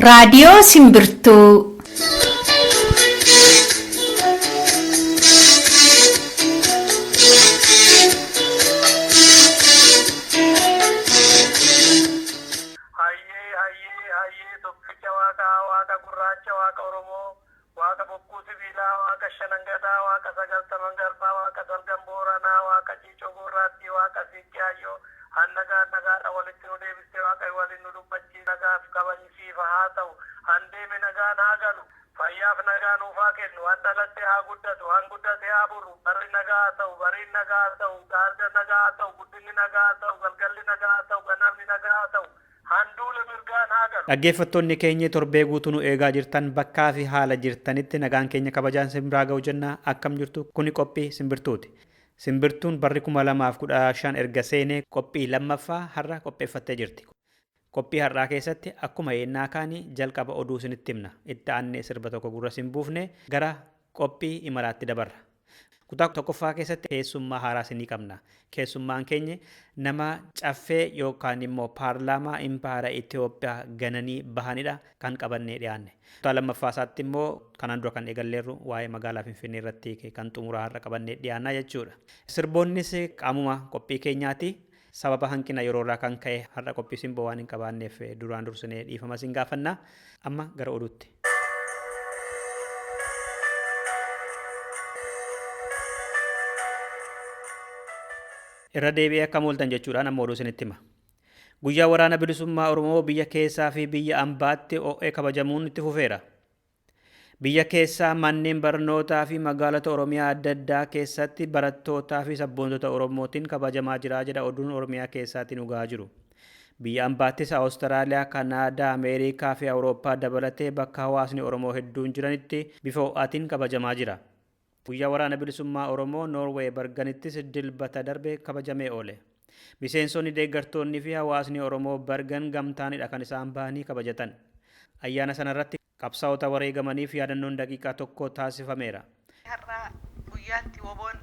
Raadiyoo Simbirtuu. Hayyee hayyee hayyee tokkicha waaqaa waaqa gurraacha waaqa Oromoo waaqa bokkuu sibiilaa waaqa shanangadaa waaqa sagaltaman garbaa waaqa salgan booranaa waaqa ciicoo gurraattii waaqa siiqqee hayyoo hannagaa nagaadha walitti nu deebistee waaqa waliin nu dubbachii nagaaf kabajisiifa haa ta'u handeeme nagaan haa galu fayyaaf nagaa nuufaa kennu han dhalatte haa guddatu han guddate haa buru barri nagaa haa ta'u bariin nagaa haa ta'u gaarda nagaa haa ta'u guddinni nagaa haa ta'u galgalli nagaa haa ta'u ganamni nagaa haa ta'u handuula mirgaan haa galu. Dhaggeeffattoonni keenya torbee guutuu nu eegaa jirtan bakkaa fi haala jirtanitti nagaan keenya kabajaan simbiraa ga'u jenna akkam jirtu kuni qophii simbirtuuti. Simbirtuun barri 2015 erga seenee qophii lammaffaa har'a qopheeffattee jirti. Qophii har'aa keessatti akkuma yennaa kaanii jalqaba oduu isinitti himna. Itti aannee sirba tokko gurra sin buufne gara qophii imalaatti dabarra. Kutaa tokkoffaa keessatti keessummaa haaraa isinii qabna. Keessummaan keenya nama caffee yookaan immoo paarlaamaa impaayera Itoophiyaa gananii bahanidha kan qabannee dhiyaanne. Kutaa lammaffaa isaatti immoo kanaan dura kan eegalleerru waa'ee magaalaa Finfinnee irratti kan xumuraa har'a qabannee dhiyaannaa jechuudha. Sirboonnis qaamuma qophii keenyaati. Sababa hanqina yeroo irraa kan ka'e har'a qophii simboo waan hin qabaanneef duraan dursinee dhiifama isin gaafanna. Amma gara oduutti. Irra deebi'ee akka mooltan jechuudhaan amma oduu isinitti hima. Guyyaa waraana bilisummaa Oromoo biyya keessaa fi biyya ambaatti ho'ee kabajamuun itti fufeera. Biyya keessaa manneen barnootaa fi magaalota Oromiyaa adda addaa keessatti barattootaa fi sabboontota Oromootiin kabajamaa jira jedha oduun Oromiyaa keessaatiin nu gahaa jiru. Biyya ambaattis Awustiraaliyaa, Kanaadaa, Ameerikaa fi Awurooppaa dabalatee bakka hawaasni Oromoo hedduun jiranitti bifa ho'aatiin kabajamaa jira. Guyyaa waraana bilisummaa Oromoo Noorweey Barganittis dilbata darbe kabajamee oole. Miseensonni deeggartoonni fi hawaasni Oromoo Bargan gamtaanidha kan isaan bahanii kabajatan. Ayyaana sanarratti qabsaa'ota wareegamaniif yaadannoon daqiiqaa tokko taasifameera. Har'a guyyaatti woboon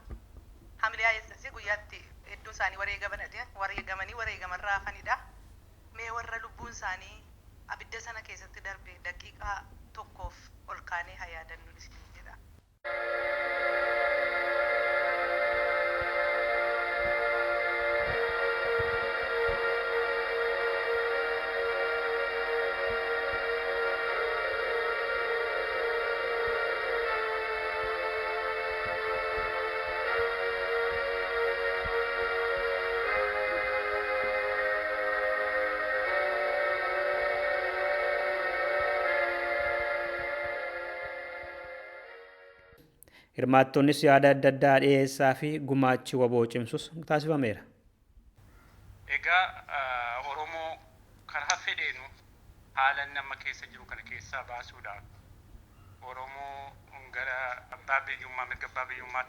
hamilee ISS guyyaatti hedduun isaanii wareegamanii wareegamarraa hafanidha. Mee warra lubbuun isaanii abidda sana keessatti darbe daqiiqaa tokkoof ol kaanee haa yaadannu isiniin jedha. Hirmaattonnis yaada adda addaa dhiyeessaa fi gumaachi waboo cimsus taasifameera. Egaa Oromoo karaa fedheenu haala nama keessa jiru kana keessaa baasuudhaaf Oromoo gara abbaa biyyummaa mirga abbaa biyyummaa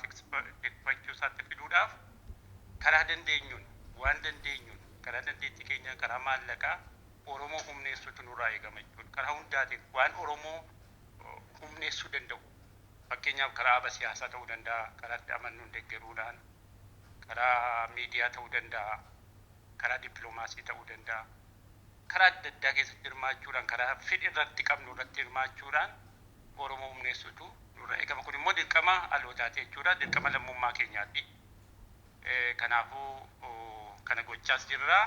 tikfachuu isaatti fiduudhaaf karaa dandeenyuun waan dandeenyuun karaa dandeettii keenya karaa maallaqaa Oromoo humneessuutu nurraa eegama jechuudha. Karaa hundaatiin waan Oromoo humneessuu danda'u fakkeenyaaf karaa aba siyaasaa ta'uu danda'a, karaa itti amannuun deeggaruudhaan, karaa miidiyaa ta'uu danda'a, karaa dippiloomaasii ta'uu danda'a, karaa adda addaa keessatti hirmaachuudhaan, karaa fedhi irratti qabnu irratti hirmaachuudhaan Oromoo humneessuutu nurraa eegama. Kun immoo dirqama alootaati jechuudha, dirqama lammummaa keenyaati. Kanaafuu kana gochaas jirra,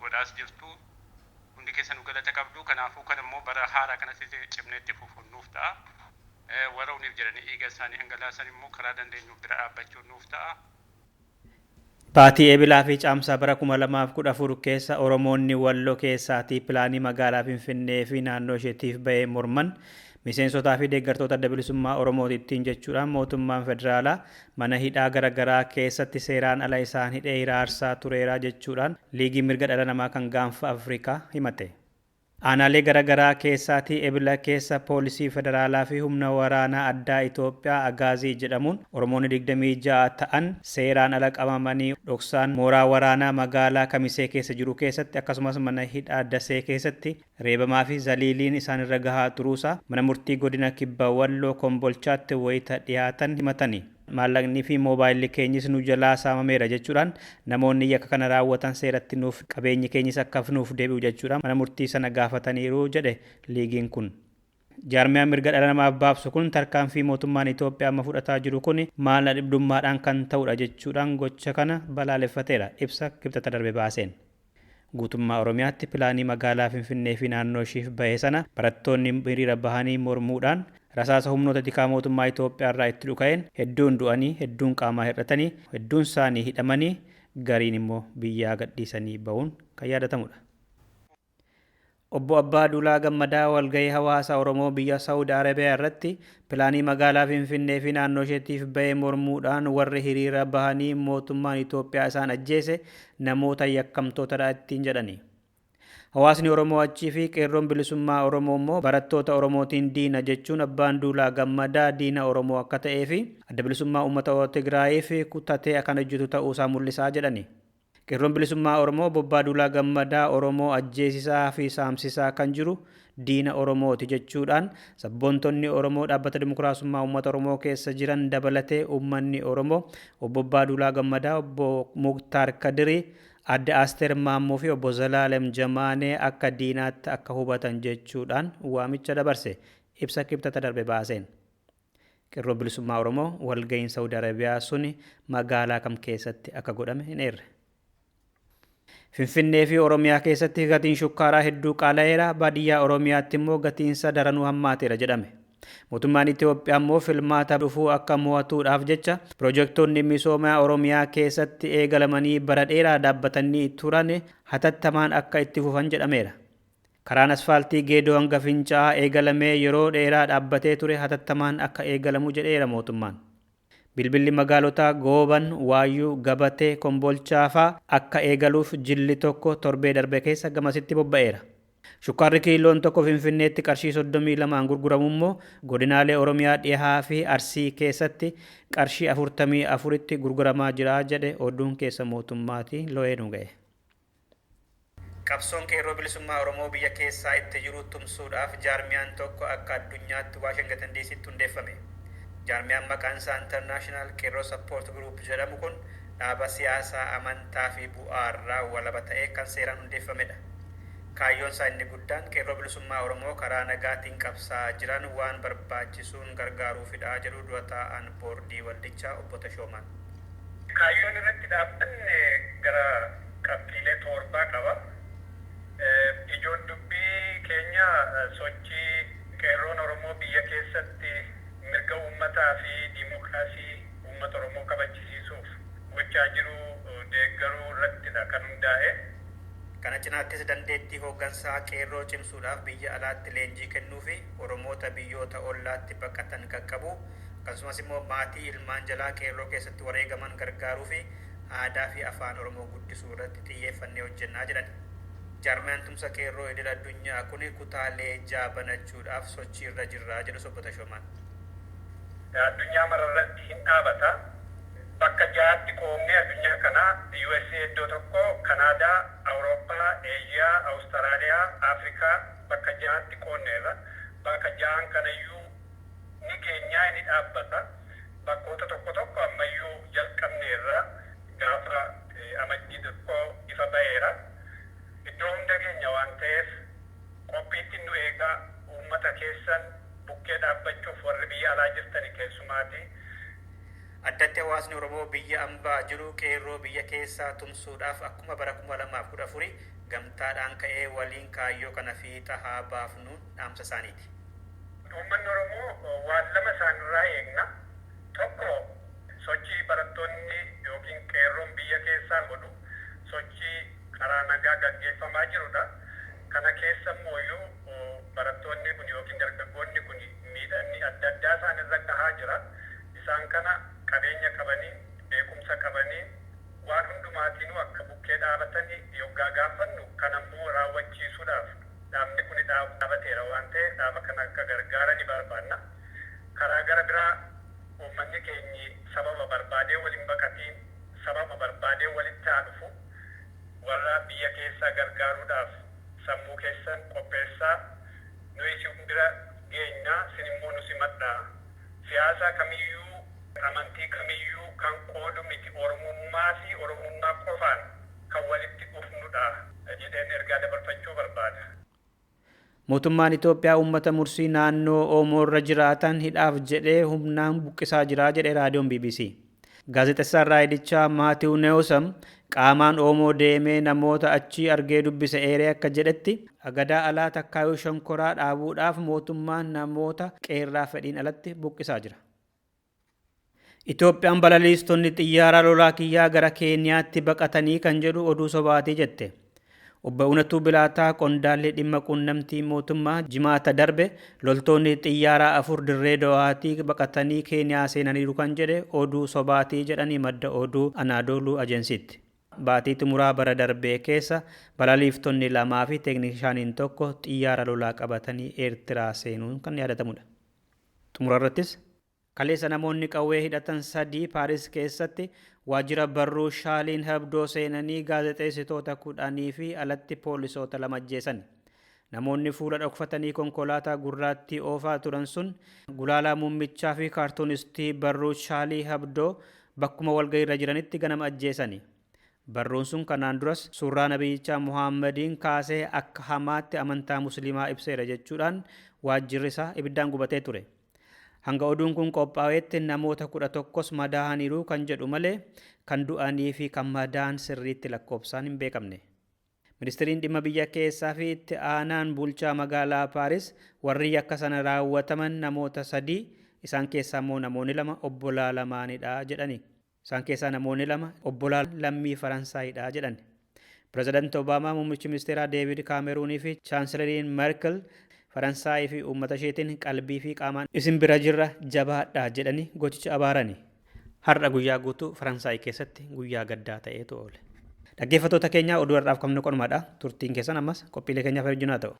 godhaas jirtu. Hundi keessanuu galata qabdu. Kanaafuu kan immoo bara haaraa kanas cimnee itti fufuun nuuf ta'a. Warra uniif jedhanii dhiiga isaanii dhangalaasan immoo karaa dandeenyu bira dhaabbachuun nuuf ta'a. Baatii Eebilaa fi Caamsaa bara 2014 keessa Oromoonni Walloo keessaatii pilaanii magaalaa Finfinnee fi naannoo isheetiif bahee morman miseensotaa fi deeggartoota adda bilisummaa Oromooti ittiin jechuudhaan mootummaan federaalaa mana hidhaa garaagaraa keessatti seeraan ala isaan hidhee hiraarsaa tureera jechuudhaan liigii mirga dhala namaa kan gaanfa Afrikaa himate. Aanaalee garaagaraa keessaatii Ebila keessa poolisii federaalaa fi humna waraanaa addaa Itoophiyaa Agaazii jedhamuun Oromoonni 26 ta'an seeraan ala qabamanii dhoksaan mooraa waraanaa magaalaa Kamisee keessa jiru keessatti akkasumas mana hidhaa Dasee keessatti reebamaa fi zaliiliin isaanirra gahaa turuusaa mana murtii godina Kibba Walloo Kombolchaatti wayita dhiyaatan himatani. Maallaqni fi moobaayilli keenyis nu jalaa saamameera jechuudhaan namoonni yakka kana raawwatan seeratti nuuf qabeenyi keenyis akka nuuf deebi'u jechuudhaan mana murtii sana gaafataniiru jedhe liigiin kun. Jaarmiyaan mirga dhala namaaf baabsu kun tarkaanfii mootummaan Itoophiyaa amma fudhataa jiru kun maal dhibdummaadhaan kan ta'udha jechuudhaan gocha kana balaaleffateera ibsa kibxata darbe baaseen. Guutummaa Oromiyaatti pilaanii magaalaa Finfinnee fi naannoo ishiif bahe sana barattoonni hiriira bahanii mormuudhaan rasaasa humnoota tikaa mootummaa Itoophiyaa irraa itti dhuka'een hedduun du'anii, hedduun qaamaa hir'atanii, hedduun isaanii hidhamanii, gariin immoo biyyaa gadhiisanii bahuun kan yaadatamudha. Obbo Abbaa Duulaa Gammadaa walgahii hawaasa Oromoo biyya Saawud Arabiyaa irratti pilaanii magaalaa Finfinnee fi naannoo isheetiif bahee mormuudhaan warri hiriira bahanii mootummaan Itoophiyaa isaan ajjeese namoota yakkamtootadha ittiin jedhani. Hawaasni Oromoo achii fi qeerroon bilisummaa Oromoo immoo barattoota Oromootiin diina jechuun Abbaan Duulaa Gammadaa diina Oromoo akka ta'ee fi adda bilisummaa uummata Tigraayiif kutatee kan hojjetu ta'uusaa mul'isaa jedhani. Qeerroon bilisummaa Oromoo Bobbaa Duulaa Gammadaa Oromoo ajjeesisaa fi saamsisaa kan jiru diina Oromooti jechuudhaan sabboontonni Oromoo dhaabbata dimokiraasummaa uummata Oromoo keessa jiran dabalatee uummanni Oromoo obbo Abbaa Duulaa Gammadaa, obbo Muktaar Kadirii, Adde Asteer Maammoo fi obbo Zalaalem Jamaanee akka diinaatti akka hubatan jechuudhaan waamicha dabarse ibsa kibxata darbe baaseen. Qeerroo bilisummaa Oromoo walga'iin Saawud Arabiyaa suni magaalaa kam keessatti akka godhame hin eerre. Finfinnee fi Oromiyaa keessatti gatiin shukkaaraa hedduu qaala'eera. Baadiyyaa Oromiyaatti immoo gatiinsa daranuu hammaateera jedhame. Mootummaan Itoophiyaa immoo filmaata dhufuu akka mo'atuudhaaf jecha piroojektonni misoomaa Oromiyaa keessatti eegalamanii bara dheeraa dhaabbatanii turan hatattamaan akka itti fufan jedhameera. Karaan asfaaltii Geedoo hanga Fincaa'aa eegalamee yeroo dheeraa dhaabbatee ture hatattamaan akka eegalamu jedheera mootummaan. Bilbilli magaalotaa Gooban, Waayyuu, Gabatee, Kombolchaa fa'aa akka eegaluuf jilli tokko torbee darbe keessa gamasitti bobba'eera. Shukkaarri kiiloon tokko Finfinneetti qarshii 32 gurguramu immoo godinaalee Oromiyaa dhihaa fi Arsii keessatti qarshii 44tti gurguramaa jira jedhe oduun keessa mootummaatii lo'ee nu ga'e. Qabsoon qeerroo bilisummaa Oromoo biyya keessaa itti jiru tumsuudhaaf jaarmiyaan tokko akka addunyaatti Waashingtan DCtti hundeeffame. Jaarmiyaan maqaan isaa International Qeerroo Support Group jedhamu kun dhaaba siyaasaa amantaa fi bu'aarraa walaba ta'ee kan seeraan hundeeffamedha. Kaayyoon isaa inni guddaan qeerroo bilisummaa Oromoo karaa nagaatiin qabsaa'aa jiran waan barbaachisuun gargaaruufidha jedhu dura taa'an boordii waldichaa obbo Tashoomaan. Kaayyoon irratti dhaabbanne gara qabxiilee torbaa qaba. Ijoon dubbii keenya sochii qeerroon Oromoo biyya keessatti mirga uummataa fi diimokiraasii uummata Oromoo kabachisiisuuf gochaa jiru deeggaruu irrattidha kan hundaa'e. Kana cinaattis dandeettii hooggansaa qeerroo cimsuudhaaf biyya alaatti leenjii kennuu fi Oromoota biyyoota ollaatti baqatan qaqqabu akkasumas immoo maatii ilmaan jalaa qeerroo keessatti wareegaman gargaaruu fi aadaa fi afaan Oromoo guddisuu irratti xiyyeeffannee hojjennaa jedhan. Jaarmiyaan tumsa qeerroo idil addunyaa kun kutaalee ja'a banachuudhaaf sochii irra jirra jedhu obbo Tashoomaan. Addunyaa mararratti hin dhaabata. Bakka ja'aatti qoomnee addunyaa kana USA iddoo tokko, Kanaadaa, Awurooppaa, Eeshiyaa, Awustiraaliyaa, Afrikaa bakka ja'aatti qoonneerra. Bakka ja'an kanayyuu ni geenyaa ni dhaabbata. Bakkoota tokko tokko ammayyuu jalqabneerra gaafa amajjii tokko ifa ba'eera. Iddoo hunda keenya waan ta'eef qophiitti nu eegaa uummata keessan bukkee dhaabbachuuf warri biyya alaa jirtani keessumaati. Addatti hawaasni Oromoo biyya ambaa jiru qeerroo biyya keessaa tumsuudhaaf akkuma bara 2014 gamtaadhaan ka'ee waliin kaayyoo kana fiixa haa baafnuun dhaamsa isaaniiti. Uummanni Oromoo waan lama isaanirraa eegna. Tokko sochii barattoonni yookiin qeerroon biyya keessaa godhu sochii karaa nagaa gaggeeffamaa jirudha. Kana keessa immoo barattoonni kun yookiin dargaggoonni kun miidhamni adda addaa isaanirra gahaa jira. Isaan kana qabeenya qabanii, beekumsa qabanii, waan hundumaatiinuu akka bukkee dhaabatanii yoggaa gaafannu kan ammoo raawwachiisuudhaaf dhaabni kun dhaabateera waan ta'eef dhaaba kana akka gargaarani barbaanna. Karaa gara biraa uummanni keenyi sababa barbaadee waliin baqatiin, sababa barbaadee walitti haa dhufu warra biyya keessaa gargaaruudhaaf sammuu keessan qopheessaa nu isin bira geenyaa sin immoo nu simadhaa. Siyaasa kamiyyuu Amantii kamiyyuu kan qoodu miti, Oromummaa fi Oromummaa qofaan kan walitti dhufnudha jedheen ergaa dabarfachuu barbaada. Mootummaan Itoophiyaa uummata Mursii naannoo Oomoo irra jiraatan hidhaaf jedhee humnaan buqqisaa jira jedhe raadiyoon BBC. Gaazexeessaan raadiyichaa Maatiiw Neewsam qaamaan Oomoo deemee namoota achii argee dubbise eeree akka jedhetti agadaa alaa takkaayuu shonkoraa dhaabuudhaaf mootummaan namoota qeerraa fedhiin alatti buqqisaa jira. Itoophiyaan balaliistonni xiyyaara lolaa kiyyaa gara Keeniyaatti baqatanii kan jedhu oduu sobaatii jette. Obbo Unatuu Bilaataa qondaalli dhimma quunnamtii mootummaa jimaata darbe loltoonni xiyyaaraa 4 dirree Dawaatii baqatanii Keeniyaa seenaniiru kan jedhe oduu sobaatii jedhanii madda oduu Anaadooluu Ajensiitti. Baatii xumuraa bara darbee keessa balaliiftonni 2 fi teeknishaaniin 1 xiyyaara lolaa qabatanii Eertiraa seenuun kan yaadatamudha. Xumura irrattis kaleessa namoonni qawwee hidhatan 3 Paaris keessatti waajjira barruu Shaaliin Hebdoo seenanii gaazexeessitoota 10 fi alatti poolisoota 2 ajjeesan. Namoonni fuula dhokfatanii konkolaataa gurraattii oofaa turan sun gulaalaa muummichaa fi kaartuunistii barruu Shaalii Hebdoo bakkuma walgahiirra jiranitti ganama ajjeesani. Barruun sun kanaan duras suuraa nabiyyichaa Muhammadiin kaasee akka hamaatti amantaa musliimaa ibseera jechuudhaan waajjirri isaa ibiddaan gubatee ture. Hanga oduun kun qophaa'etti namoota 11 madaa'aniiru kan jedhu malee kan du'anii fi kan madaa'an sirriitti lakkoofsaan hin beekamne. Ministiriin dhimma biyya keessaa fi itti aanaan bulchaa magaalaa Paaris warri yakka sana raawwataman namoota 3 isaan keessaa immoo namoonni 2 obbolaa lamaanidha jedhani. Isaan keessaa namoonni 2 obbolaa lammii Faransaayidha jedhan. Pirezidaanti Obaamaa, muummichi ministeeraa Deevid Kaameruunii fi Chaansilariin Merkel Faransaayii fi uummata isheetiin qalbii fi qaamaan isin bira jirra jabaadha jedhanii gochicha abaarani. Har'a guyyaa guutuu Faransaay keessatti guyyaa gaddaa ta'eetu oole. Dhaggeeffattoota keenyaa oduu har'aaf qabnu qonumadha. Turtiin keessan ammas qophiilee keenyaaf wajjin haa ta'u.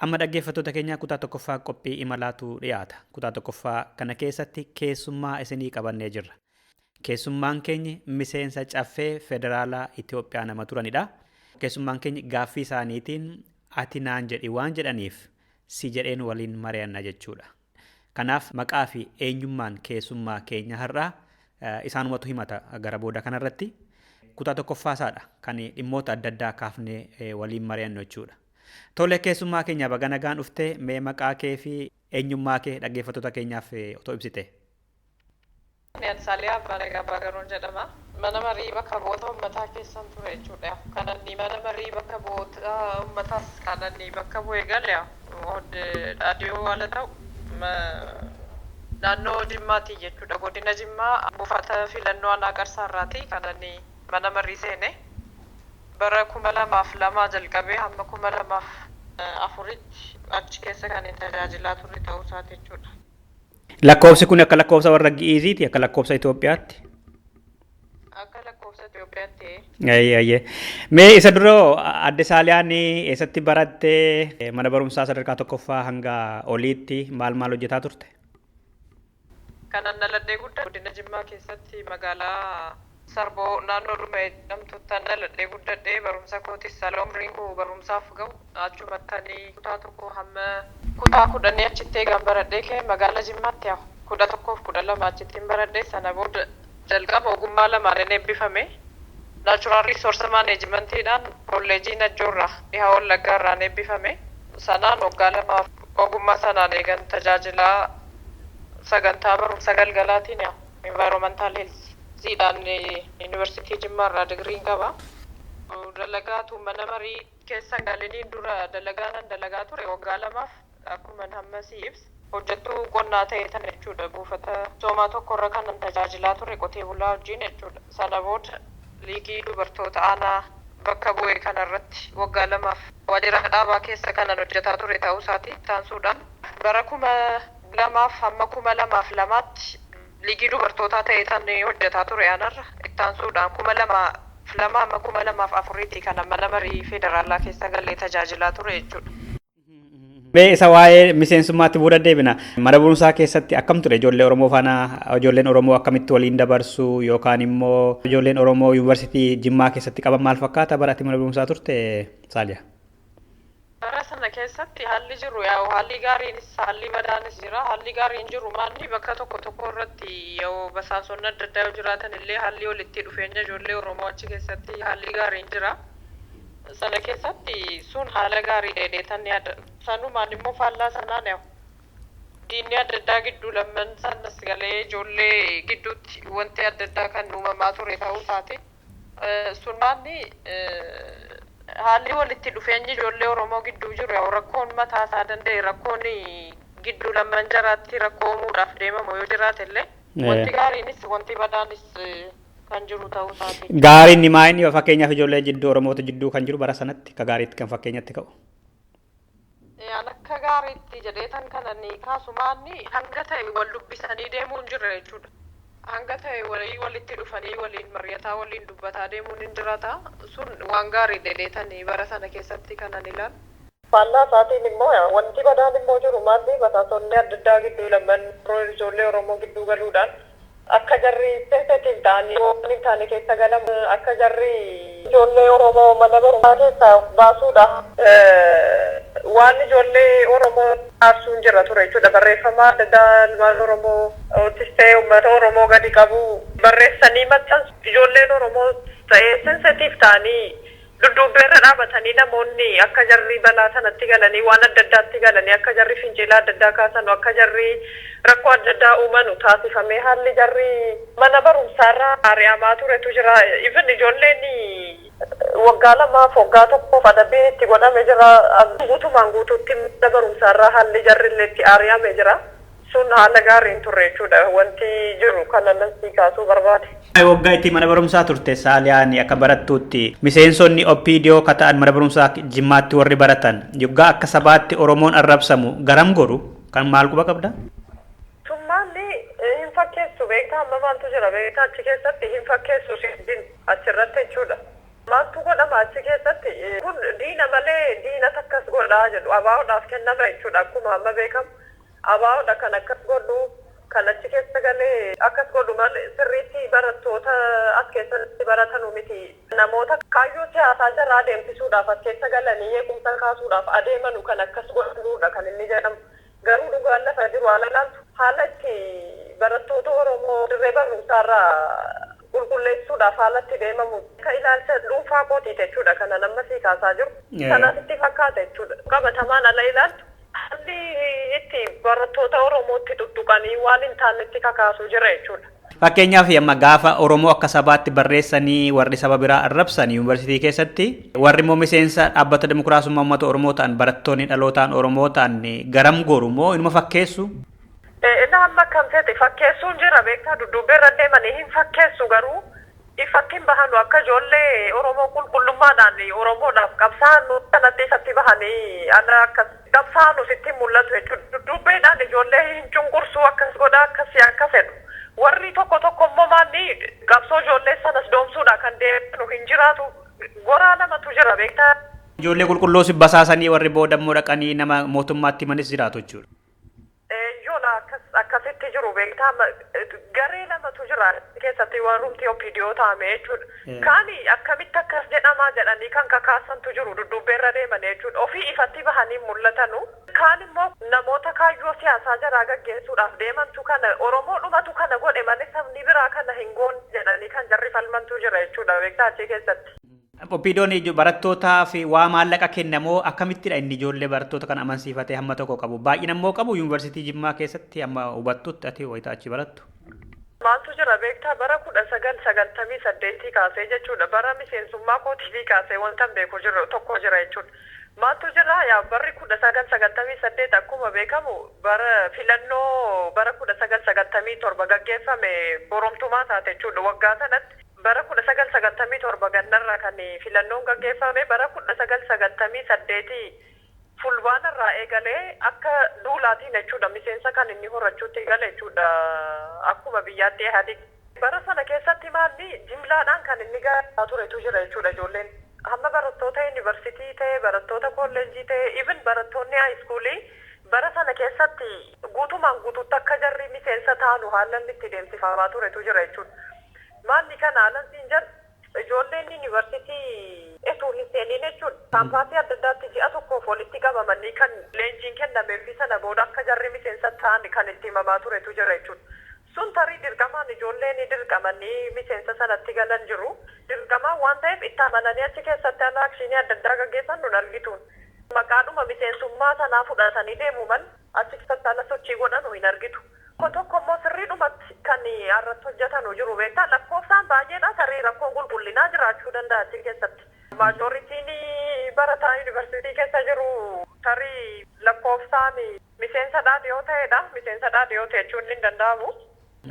Amma dhaggeeffattoota keenya kutaa tokkoffaa qophii imalaatu dhiyaata. Kutaa tokkoffaa kana keessatti keessummaa isinii qabannee jirra. Keessummaan keenya miseensa caffee federaalaa Itoophiyaa nama turanidha. Keessummaan keenya gaaffii isaaniitiin ati naan jedhi waan jedhaniif si jedheen waliin mari'anna jechuudha. Kanaaf maqaa fi eenyummaan keessummaa keenya har'aa isaanumatu himata gara booda kanarratti. Kutaa tokkoffaa isaadha kan dhimmoota adda addaa kaafnee waliin mari'annu jechuudha. Tole keessummaa keenya baga nagaan dhuftee mee maqaa kee fi eenyummaa kee dhaggeeffattoota keenyaaf otoo ibsite. Saaliyaa Abbaa Abbaa jedhama. Mana marii bakka bu'oota uummataa keessan ture jechuudha. Kan inni mana marii bakka bu'oota uummataas kan inni bakka bu'ee gale dhaadhiyoo haala ta'u naannoo Jimmaati jechuudha. Godina Jimmaa buufata filannoo aanaa Qarsaarraati kan inni mana marii seene. Bara 2002 jalqabee hamma 2004tti achi keessa kan inni tajaajilaa ture ta'uu isaati jechuudha. Lakkoofsi kun akka lakkoofsa warra Gi'iiziiti akka lakkoofsa Itoophiyaatti? Akka lakkoofsa Itoophiyaatti. Ayyee. Mee isa dura adde Saaliyaan eessatti barattee mana barumsaa sadarkaa tokkoffaa hanga oliitti maal maal hojjetaa turte? Kanan dhaladhee guddaa godina Jimmaa keessatti magaalaa Sarboo naannoo Dhuma jedhamtutti dhaladhee guddadhee barumsa kootis saala umriin koo barumsaaf ga'u achumattanii kutaa tokko hamma kutaa 10 achitti eegan baradhee ka'e magaalaa Jimmaatti hafu 11 fi 12 achittiin baradhee sana booda jalqaba ogummaa lamaan eebbifame. Naachuraal riisoorsi maaneejimentiidhaan kolleejii Najjoorraa dhihaa Wallaggaarraan eebbifame. Sanaan waggaa lamaaf ogummaa sanaan eegan tajaajilaa sagantaa barumsa galgalaatiin envaayiroomantaal heelziidhaan yuunivarsiitii Jimmaarraa digiriin qaba. Dalagaatu mana marii keessa galiniin dura dalagaa nan dalagaa ture waggaa lamaaf akkuma hamma si ibsa. Hojjettuu qonnaa ta'e tan jechuudha buufata soomaa tokkorra kanan tajaajilaa ture qotee bulaa wajjin jechuudha. Sana booda liigii dubartoota aanaa bakka bu'e kanarratti waggaa lamaaf waajjira dhaabaa keessa kanan hojjetaa ture ta'uu isaati taansuudhaan bara 2000 hamma 2002tti liigii dubartootaa ta'e tan hojjetaa ture aanarra ittaansuudhaan 2002 hamma 2004tti kan mana marii federaalaa keessa galee tajaajilaa ture jechuudha. Mee isa waa'ee miseensummaatti booda deebina. Mana barumsaa keessatti akkam ture ijoollee Oromoo faana ijoolleen Oromoo akkamitti waliin dabarsu yookaan immoo ijoolleen Oromoo yuunivarsiitii Jimmaa keessatti qaban maal fakkaata bara ati mana barumsaa turte Saaliyaa? Bara sana keessatti haalli jiru yaa'u haalli gaariinis haalli badaanis jira. Haalli gaariin jiru maalli bakka tokko tokko irratti yoo basaasonni adda addaa yoo jiraatan illee haalli walitti dhufeenya ijoollee Oromoo achi keessatti haalli gaariin jira. Sana keessatti sun haala gaarii dheedeetan yaada. Sanumaan immoo faallaa sanaan yaa'u. Diinni adda addaa gidduu lamman sanas galee ijoollee gidduutti wanti adda addaa kan uumamaa ture ta'uu isaati. Sun maalli haalli walitti dhufeenyi ijoollee Oromoo gidduu jiru yaa'u rakkoon mataa isaa danda'e rakkoon gidduu lamman jaraatti rakkoo uumuudhaaf deemamu yoo jiraate illee wanti gaariinis wanti badaanis kan jiru ta'uu isaati. Gaariin ni maayini fakkeenyaaf ijoollee jidduu Oromoota jidduu kan jiru bara sanatti akka gaariitti kan fakkeenyatti ka'u. An akka gaariitti jedheetan kana ni kaasumaanni hanga ta'e wal dubbisanii deemuun jira jechuudha. Hanga ta'e walii walitti dhufanii waliin mari'ataa waliin dubbataa deemuun hin jiraata. Sun waan gaarii dheedeetanii bara sana keessatti kanan ilaalu. Faallaa isaatiin immoo wanti badaan immoo jiru maalli basaasonni adda addaa gidduu lamman ijoollee Oromoo gidduu galuudhaan akka jarri sensitive ta'anii waan hin taane keessa galamu akka jarri ijoollee Oromoo mana barumsaa keessaa baasuudha. Waan ijoollee Oromoo aarsuun jira ture jechuudha. Barreeffama adda addaa ilmaan Oromoo ottis ta'ee uummata Oromoo gadi qabu barreessanii maxxansu. Ijoolleen Oromoo ta'ee sensitive ta'anii dudduubbeerra dhaabatanii namoonni akka jarri balaa sanatti galanii waan adda addaatti galanii akka jarri fincila adda addaa kaasanu akka jarri rakkoo adda addaa uumanu taasifamee haalli jarri mana barumsaarra ari'amaa turetu jira. Even ijoolleen waggaa lamaaf waggaa tokkoof adabbiin itti godhame jira. Guutumaan guutuutti mana barumsaarra haalli jarri illee itti ari'ame jira. Sun haala gaariin turre jechuudha. Wanti jiru kana nan sii kaasuu barbaade. Waggaa itti mana barumsaa turte Saaliyaan akka barattuutti miseensonni OPDO ka ta'an mana barumsaa Jimmaatti warri baratan yoggaa akka sabaatti Oromoon arrabsamu garam goru kan maal quba qabda? Summaanni hin fakkeessu beektaa amma maaltu jira beektaa achi keessatti hin fakkeessu siidin achirratti jechuudha. Maaltu godhama achi keessatti kun Diina malee diinatu akkas godhaa jedhu, ABO'dhaaf kennama jechuudha. Akkuma amma beekamu ABO'dha kan akkas godhu, kan achi keessa galee akkas godhu malee sirriitti barattoota as keessatti baratanu miti. Namoota kaayyoo siyaasaa jaraa adeemsisuudhaaf as keessa galanii eegumsa kaasuudhaaf adeemanu kan akkas godhudha kan inni jedhamu. Garuu dhugaan lafa jiru haala ilaaltu, haala itti barattoota Oromoo dirree barumsaarraa qulqulleessuudhaaf haala itti deemamu akka ilaalcha dhuunfaa kootii jechuudha kana nama sii kaasaa jiru. Kanasitti fakkaata jechuudha. Qabatamaan ala ilaaltu, haalli itti barattoota Oromootti tuttuqanii waan hin taanetti kakaasuu jira jechuudha. Fakkeenyaaf, amma gaafa Oromoo akka sabaatti barreessanii warri saba biraa arrabsan yuunivarsiitii keessatti, warri immoo miseensa Dhaabbata Dimokiraasummaa Uummata Oromoo ta'an, barattoonni dhalootaan Oromoo ta'an garam goru moo inuma fakkeessu? Inni amma akkam ta'e fakkeessuun jira beektaa, dudduubbee irra deemanii hin fakkeessu, garuu ifatti hin bahanu. Akka ijoollee Oromoo qulqullummaadhaan Oromoodhaaf qabsaa'an kanatti ifatti bahanii ala akkas qabsaa'anu sitti hin mul'atu jechuudha. Dudduubbeedhaan ijoollee hin cunqursuu, akkas godha, akkasii akka fedhu. Warri tokko tokko immoo maanni qabsoo ijoollee sanas doomsuudha kan deemanu hin jiraatu. Goraa lamatu jira beektaa. Ijoollee qulqulluu si basaasanii warri booda immoo dhaqanii nama mootummaatti himanis jiraatu jechuudha. Yoona akkasitti jiru beektaa, garee lamatu jira keessatti warrumti OPDO ta'ame jechuudha. Kaani akkamitti akkas jedhamaa jedhanii kan kakaasantu jiru dudduubbeerra deeman jechuudha. Ofii ifatti bahanii mul'atanu. Kaan immoo namoota kaayyoo siyaasaa jaraa gaggeessuudhaaf deemantu kana Oromoo dhumatu kana godhe malee sabni biraa kana hin goone jedhanii kan jarri falmantu jira jechuudha beektaa achi keessatti. OPDO'n barattootaa fi waa maallaqa kennamoo akkamittidha inni ijoollee barattoota kana amansiifatee hamma tokko qabu? Baay'ina immoo qabu yuunivarsiitii Jimmaa keessatti, amma hubattutti ati wayitaa achi barattu? Maaltu jira beektaa, bara 1998 kaasee jechuudha, bara miseensummaa kootiifii kaasee wanta beeku jiru tokko jira jechuudha. Maaltu jira yaa, barri 1998 akkuma beekamu bara filannoo bara 1997 gaggeeffame boromtumaa taate jechuudha waggaa sanatti. Bara 1997 gannarra kan filannoon gaggeeffame, bara 1998 fulbaanarraa eegalee akka duulaatiin jechuudha miseensa kan inni horachuutti gale jechuudha akkuma biyyaatti Ihaadig. Bara sana keessatti maalli jimlaadhaan kan inni galaa turetu jira jechuudha ijoolleen. Hamma barattoota yuunivarsiitii ta'e, barattoota kolleejjii ta'e, even barattoonni high schoolii bara sana keessatti guutumaan guutuutti akka jarri miseensa taanu haala inni itti deemsifamaa turetu jira jechuudha. Maalli kana haalan siin jedhu, ijoolleen yuunivarsiitii etuu hin seeniin jechuudha. Kaampaasii adda addaatti ji'a tokkoof walitti qabamanii kan leenjiin kennameefi sana booda akka jarri miseensa ta'an kan itti himamaa turetu jira jechuudha. Sun tarii dirqamaan ijoolleen dirqamanii miseensa sanatti galan jiru. Dirqamaan waan ta'eef itti amananii achi keessatti ala actionii adda addaa gaggeessan nun argituun. Maqaadhuma miseensummaa sanaa fudhatanii deemu mal achi keessatti ala sochii godhanu hin argitu. Tokko tokko immoo sirriidhumatti kan irratti hojjetanu jiru beektaa, lakkoofsaan baay'eedha, tarii rakkoon qulqullinaa jiraachuu danda'a achi keessatti. Majorityn barataa yuunivarsiitii keessa jiru tarii lakkoofsaan miseensa dhaadhiyoo ta'edha. Miseensa dhaadhiyoo ta'e jechuun hin danda'amu.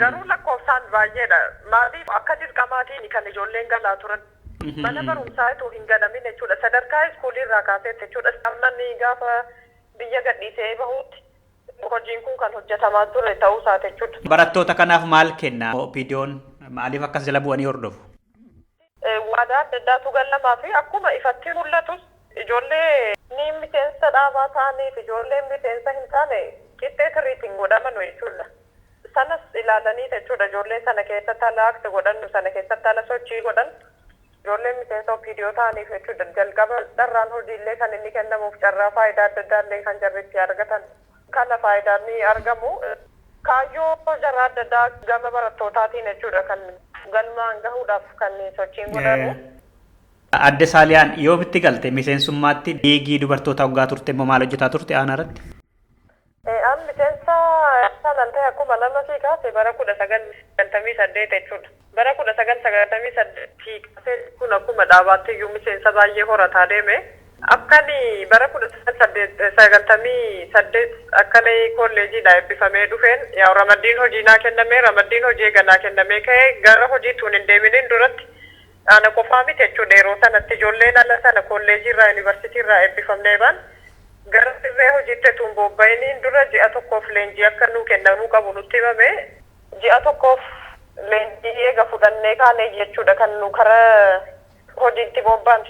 Garuu lakkoofsaan baay'eedha. Maaliif, akka dirqamaatiin kan ijoolleen galaa turan. Mana barumsaa itoo hin galamin jechuudha. Sadarkaa schoolii irraa kaaseetti jechuudha. Amma gaafa biyya gadhiisee bahutti hojiin kun kan hojjetamaa ture ta'uu isaati jechuudha. Barattoota kanaaf maal kenna? OPDO'n maaliif akkas jala bu'anii hordofu? Waadaa adda addaatu galamaa fi akkuma ifatti mul'atus ijoollee ni miseensa dhaabaa ta'aniif ijoolleen miseensa hin taane qixxee sirriitiin godhamanu jechuudha. Sanas ilaalanii jechuudha ijoollee sana keessatti haala act godhannu, sana keessatti haala sochii godhan, ijoolleen miseensa OPDO ta'aniif jechuudha. Jalqaba dharraan hojiillee kan inni kennamuuf, carraa faayidaa adda addaa illee kan jarri itti argatan. Kana faayidaan ni argamu. Kaayyoo jarraa adda addaa gama barattootaatiin jechuudha kan galmaan gahuudhaaf kan sochiin godhamu. Adde Saaliyaan, yoomitti galte miseensummaatti? Liigii dubartoota waggaa turte immoo maal hojjetaa turte aanaa irratti? An miseensa sanan ta'e akkuma nama sii kaase bara 1998 jechuudha. Bara 1998 kaasee kun akkuma dhaabaatti iyyuu miseensa baay'ee horataa deeme. Akkani bara 1998 akkana kolleejiidha eebbifamee dhufeen yaa ramaddiin hojii naa kennamee, ramaddiin hojii eeganaa kennamee ka'ee gara hojiitti hin deeminiin duratti ana qofaa miti jechuudha, yeroo sanatti ijoolleen ala sana kolleejiirraa yuunivarsiitiirraa eebbifamnee baan gara dirree hojiitti utuu hin bobba'iniin dura ji'a tokkoof leenjii akka nuu kennamuu qabu nutti himame. Ji'a tokkoof leenjii eega fudhannee kaanee jechuudha kan nu kara hojiitti bobba'an.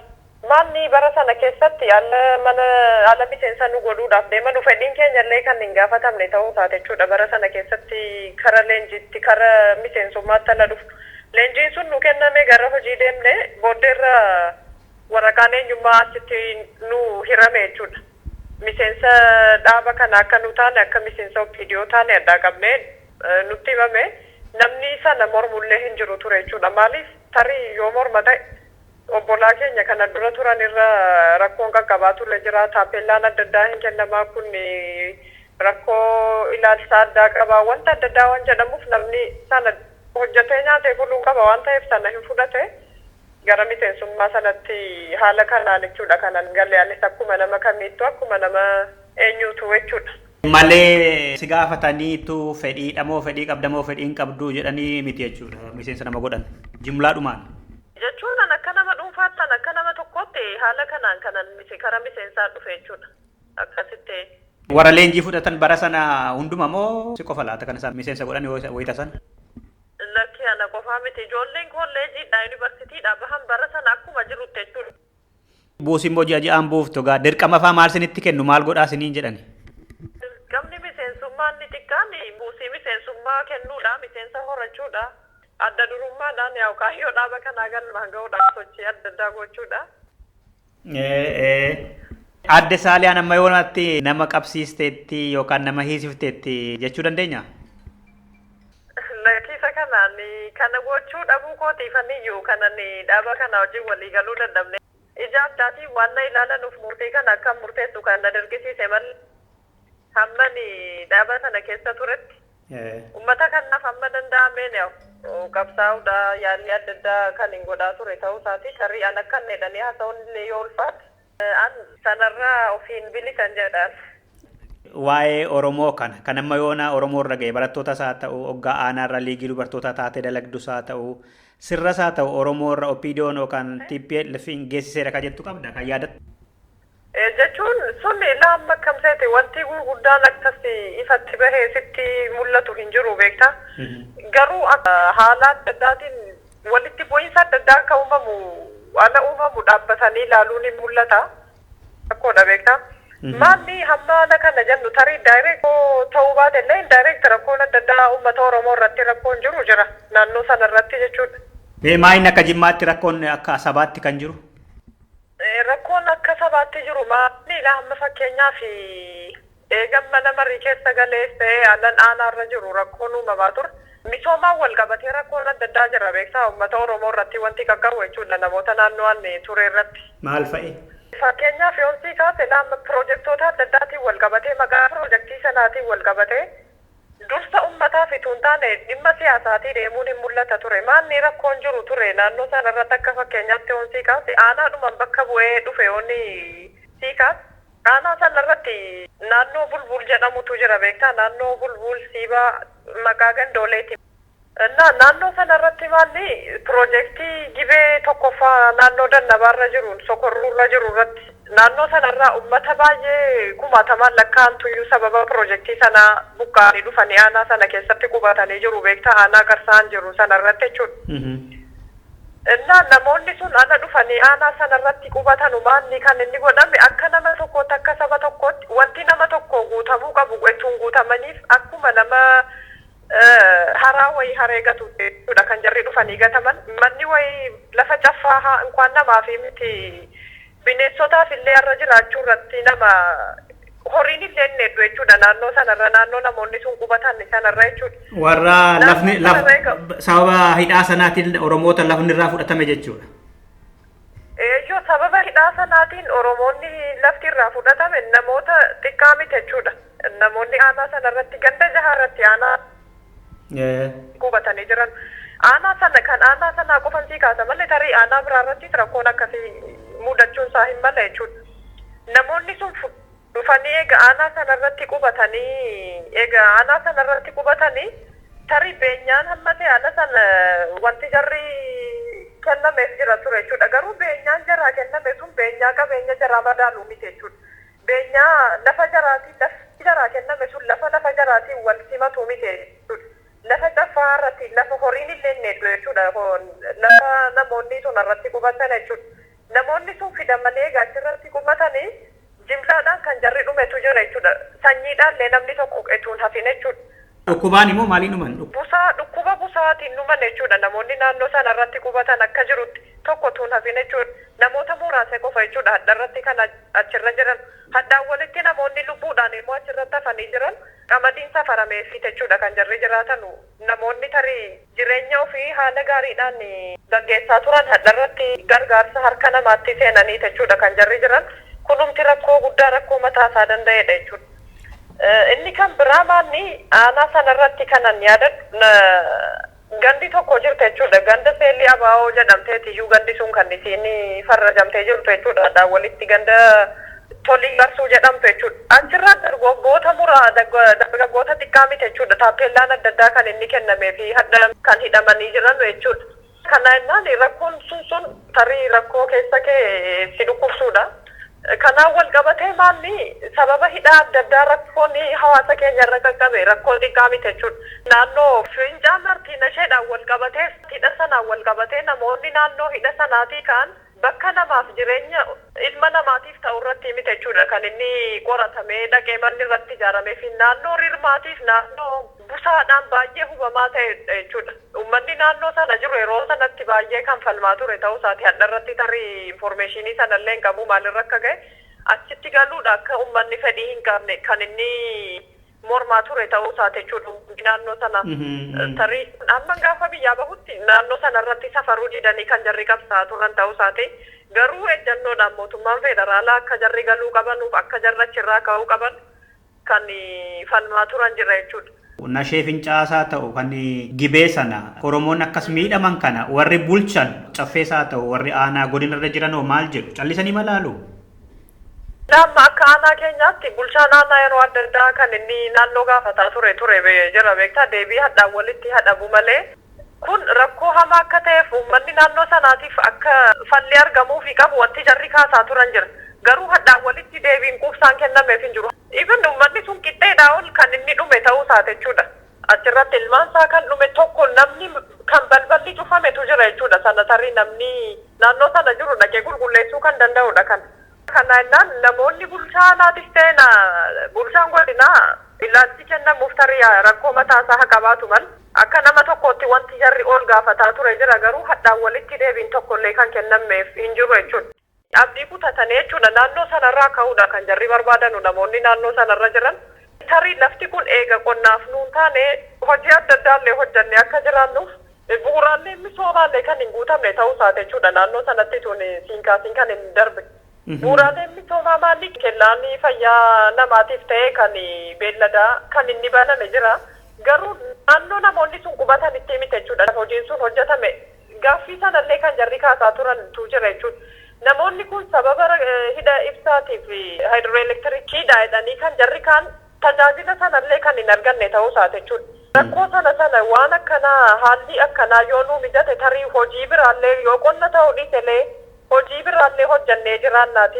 Manni bara sana keessatti ala mana ala miseensa nu godhuudhaaf deeman fedhiin keenya illee kan hin gaafatamne ta'uu taate jechuudha. Bara sana keessatti kara leenjiitti, kara miseensummaatti ala dhufu. Leenjiin sun nu kenname, gara hojii deemne, booddeerra waraqaan eenyummaa achitti nu hirame jechuudha. Miseensa dhaaba kana akka nu taane, akka miseensa OPDO taane addaa qabnee nutti himame. Namni sana mormullee hin jiru ture jechuudha. Maaliif, tarii yoo morma ta'e obbolaa keenya kana dura turan irra rakkoon qaqqabaa ture jira. Taappellaan adda addaa hin kennamaa, kun rakkoo ilaalcha addaa qabaa, wanta adda addaa waan jedhamuuf, namni sana hojjetee nyaatee buluu qaba waan ta'eef sana hin fudhate. Gara miseensummaa sanatti haala kanaan jechuudha kanan galee anis akkuma nama kamiittu, akkuma nama eenyuutu jechuudha. Malee si gaafataniitu fedhiidha moo, fedhii qabda moo, fedhii hin qabdu jedhanii miti jechuudha miseensa nama godhan jumlaadhumaan. Jechuun an akka nama dhuunfaatti, an akka nama tokkootti haala kanaan kanan kara miseensaa dhufe jechuudha. Akkasitti. Warra leenjii fudhatan bara sana hunduma moo si qofa laata kan isaan miseensa godhan wayita sana? Lakki, ana qofaa miti, ijoolleen kolleejiidha, yuunivarsiitiidha bahan bara sana akkuma jirutti jechuudha. Buusi immoo ji'a ji'aan buuftu gaa, dirqama faa maal isinitti kennu, maal godhaa isiniin jedhani? Dirqamni miseensummaa inni xiqqaan buusii miseensummaa kennuudha, miseensa horachuudha. Adda durummaadhaan yaa'u kaayyoo dhaaba kanaa galmaan gahuudhaaf sochii adda addaa gochuudha. Adde Saaliyaan amma yoonaatti nama qabsiisteetti yookaan nama hiisifteetti jechuu dandeenya? Lakkiisa, kanaan kana gochuu dhabuu kootiifaniyyuu kanan dhaaba kana wajjin walii galuu dadhabne. Ija addaatiin waan na ilaalanuuf murtii kana akka murteessu kan na dirqisiise malee, hammani dhaaba sana keessa turetti ummata kanaaf hamma danda'ameen yaa'u qabsaa'uudha yaalii adda addaa kan hin godhaa ture ta'uu isaati. Tarii an akka hin jedhanii haasa'uun illee yoo ulfaate, an sanarraa ofiin bilisan jedhaan. Waa'ee Oromoo kana kan amma yoona Oromoo irra ga'e, barattootas haa ta'u, hoggaa aanaarra liigii dubartootaa taatee dalagdus haa ta'u, sirras haa ta'u, Oromoo irra OPDO'n yookaan TPLF geessiseera kan jettu qabda kan yaadattu? Jechuun sun ilaa amma akkam seete, wanti gurguddaan akkas ifatti bahee sitti mul'atu hin jiru, beektaa. Garuu haala adda addaatiin walitti bu'iinsa adda addaa akka uumamu, ala uumamu dhaabbatanii ilaaluun hin mul'ata. Rakkoodha, beektaa. Maalli hamma haala kana jennu, tarii direct ta'uu baate illee indirect rakkoon adda addaa uummata Oromoo irratti rakkoon jiru jira naannoo sana irratti jechuudha. Mee maayini akka Jimmaatti rakkoon akka sabaatti kan jiru? Rakkoon akka sabaatti jiru maali, ilaa hamma fakkeenyaaf eegan mana marii keessa galees ta'ee alan aanaarra jiru rakkoon uumamaa ture. Misoomaan wal qabatee rakkoon adda addaa jira, beektaa, uummata Oromoo irratti wanti qaqqabu jechuudha, namoota naannoo ani ture irratti. Maal fa'i? Fakkeenyaaf yoon sii kaase, lama piroojektota adda addaatiin wal qabatee, maqaa piroojeektii sanaatiin wal qabatee dursa uummataaf itoo hin taane dhimma siyaasaatii deemuun hin mul'ata ture. Maanni rakkoon jiru ture naannoo sana irratti, akka fakkeenyaatti yoon sii kaase, aanaadhumaan bakka bu'ee dhufe yoon sii kaase. Aanaa sana irratti naannoo Bulbul jedhamutu jira, beektaa, naannoo Bulbul Siibaa maqaa gandooleeti. Naannoo sana irratti maalli piroojeektii Gibee tokkoffaa naannoo Dannabaarra jiru, Sokorruurra jiru irratti, naannoo sanarraa uummata baay'ee kumaatamaan lakkaa'antuyyuu sababa piroojeektii sanaa buqqa'anii dhufanii aanaa sana keessatti qubatanii jiru, beektaa, aanaa Qarsaan jiru sana irratti jechuudha. Innaa namoonni sun ana dhufanii aanaa sana irratti qubatanu, maanni kan inni godhame, akka nama tokkootti, akka saba tokkootti wanti nama tokko guutamuu qabu ittiin guutamaniif akkuma nama haraa wayii haree gatu jechuudha kan jarri dhufanii gataman. Manni wayii lafa caffaa haa inkwaan namaa fi miti, bineensotaaf illee irra jiraachuu irratti nama horiin illee hin hedduu jechuudha naannoo sanarra, naannoo namoonni sun qubatan sanarra jechuudha. Warra lafni Naannoo sanarra egaa sababa hidhaa sanaatiin Oromoota lafni irraa fudhatame jechuudha. Eeyyoo, sababa hidhaa sanaatiin Oromoonni lafti irraa fudhatame namoota xiqqaa miti jechuudha. Namoonni aanaa sanarratti ganda jaha irratti aanaa qubatanii jiran. Aanaa sana kan aanaa sanaa qofan sii kaasa malee, tarii aanaa biraa irrattis rakkoon akkasii mudachuun isaa hin mala jechuudha. Namoonni sun dhufanii eega aanaa sanarratti qubatanii, tarii beenyaan hamma ta'e haala sana wanti jarri kennameef jira ture jechuudha. Garuu beenyaan jaraa kenname sun beenyaa qabeenya jaraa madaaluu miti jechuudha. Beenyaa lafa jaraatiin, lafti jaraa kenname sun lafa jaraatiin wal simatu miti jechuudha. Lafa caffaa irratti, lafa horiin illee hin hedduu jechuudha. Lafa namoonni sun irratti qubatan jechuudha. Namoonni sun fidamanii egaa achirratti qubatanii jimlaadhaan kan jarri dhumetu jira jechuudha. Sanyiidhaan illee namni tokko etuun hafin jechuudha. Dhukkubaan immoo maaliin dhuman? Busaa, dhukkuba busaatiin dhuman jechuudha. Namoonni naannoo sana irratti qubatan akka jirutti tokko tuun hafin jechuudha. Namoota muraasa qofa jechuudha hadha irratti kan achirra jiran. Haddaan walitti namoonni lubbuudhaan immoo achirratti hafanii jiran qamadiin safarameefii jechuudha kan jarri jiraatan. Namoonni tarii jireenya ofii haala gaariidhaan gaggeessaa turan hadha irratti gargaarsa harka namaatti seenanii jechuudha kan jarri jiran. Kunumti rakkoo guddaa, rakkoo mataa isaa danda'edha jechuudha. Inni kan biraa maanni aanaa sanarratti kanan yaadadhu, gandi tokko jirti jechuudha. Ganda Seellii Abaa'oo jedhamteeti iyyuu gandi sun kan isiin farrajamtee jirtu jechuudha. Haddaan walitti ganda Tolii Garsuu jedhamtu jechuudha. Achirraa dargaggoota muraa dargaggoota xiqqaa miti jechuudha. Taappeellaan adda addaa kan inni kennamee fi hadda kan hidhamanii jiran jechuudha. Kana jennaan rakkoon sun tarii rakkoo keessa kee si dhukkubsuudha. Kanaan wal qabatee maalli sababa hidhaa adda addaa rakkoon hawaasa keenya irra qaqqabe rakkoo xiqqaa miti jechuudha. Naannoo Fincaan Martiina isheedhaan wal qabatee, hidha sanaan wal qabatee, namoonni naannoo hidha sanaatii ka'an bakka namaaf jireenya ilma namaatiif ta'u irratti miti jechuudha kan inni qoratamee dhaqee manni irratti ijaaramee fi naannoo rirmaatiif naannoo busaadhaan baay'ee hubamaa ta'e jechuudha. Uummanni naannoo sana jiru yeroo sanatti baay'ee kan falmaa ture ta'uu isaati. Hadha irratti tarii informeeshinii sanallee hin qabu, maalirra akka ga'e achitti galuudha akka uummanni fedhii hin qabne kan inni mormaa ture ta'uu isaati jechuudha naannoo sana. Tarii amma gaafa biyyaa bahutti naannoo sana irratti safaruu didanii kan jarri qabsaa turan ta'uu isaati. Garuu ejjannoodhaan mootummaan federaalaa akka jarri galuu qabanuuf, akka jarri achirraa ka'uu qaban kan falmaa turan jira jechuudha. Nashee Fincaasaa ta'u kan Gibee sana Oromoon akkas miidhaman kana warri bulchan caffeesaa ta'u warri aanaa godina irra jiran hoo maal jedhu? Callisanii malaalu? Amma akka aanaa keenyaatti bulchaan aanaa yeroo adda addaa kan inni naannoo gaafataa ture jira beektaa, deebii hadhaan walitti hadhabu malee kun rakkoo hamaa akka ta'eef uummanni naannoo sanaatiif akka falli argamuufi qabu wanti jarri kaasaa turan jira. Garuu hadhaan walitti deebiin quubsaan kennameef hin jiru. Even uummanni sun qixxeedhaa ol kan inni dhume ta'uu isaati jechuudha. Achirratti ilmaan isaa kan dhume tokko namni kan balballi cufametu jira jechuudha. Sana tarii namni naannoo sana jiru dhaqee qulqulleessuu kan danda'udha kan. Kana jennaan namoonni bulchaa aanaatis ta'e bulchaan godinaa ilaalchi kennamuuf tarii rakkoo mataa isaa haa qabaatu mal. Akka nama tokkootti wanti jarri ol gaafataa ture jira, garuu hadhaan walitti deebiin tokkollee kan kennameef hin jiru jechuudha. Abdii kutatanii jechuudha naannoo sanarraa ka'uudha kan jarri barbaadanu namoonni naannoo sanarra jiran. Tarii lafti kun eega qonnaaf nuun taane hojii adda addaallee hojjannee akka jiraannuuf bu'uuraalee misoomaallee kan hin guutamne ta'uu isaati jechuudha naannoo sanatti tun siin kaasiin kan hin darbe. Bu'uuraaleen misoomaa maalli kellaan fayyaa namaatiif ta'e kan beelladaa kan inni baname jira. Garuu naannoo namoonni sun qubatanitti miti jechuudha. Hojiin sun hojjetame gaaffii sanallee kan jarri kaasaa turantu jira jechuudha. Namoonni kun sababa hidha ibsaatiif haayidrooelektirikiidha jedhanii kan jarri kaan tajaajila sanallee kan hin arganne ta'uu isaati jechuudha. Rakkoo sana sana waan akkanaa haalli akkanaa yoo nuu mijate tarii hojii biraallee yoo qonna ta'uu dhiisellee hojii biraallee hojjannee jiraannaati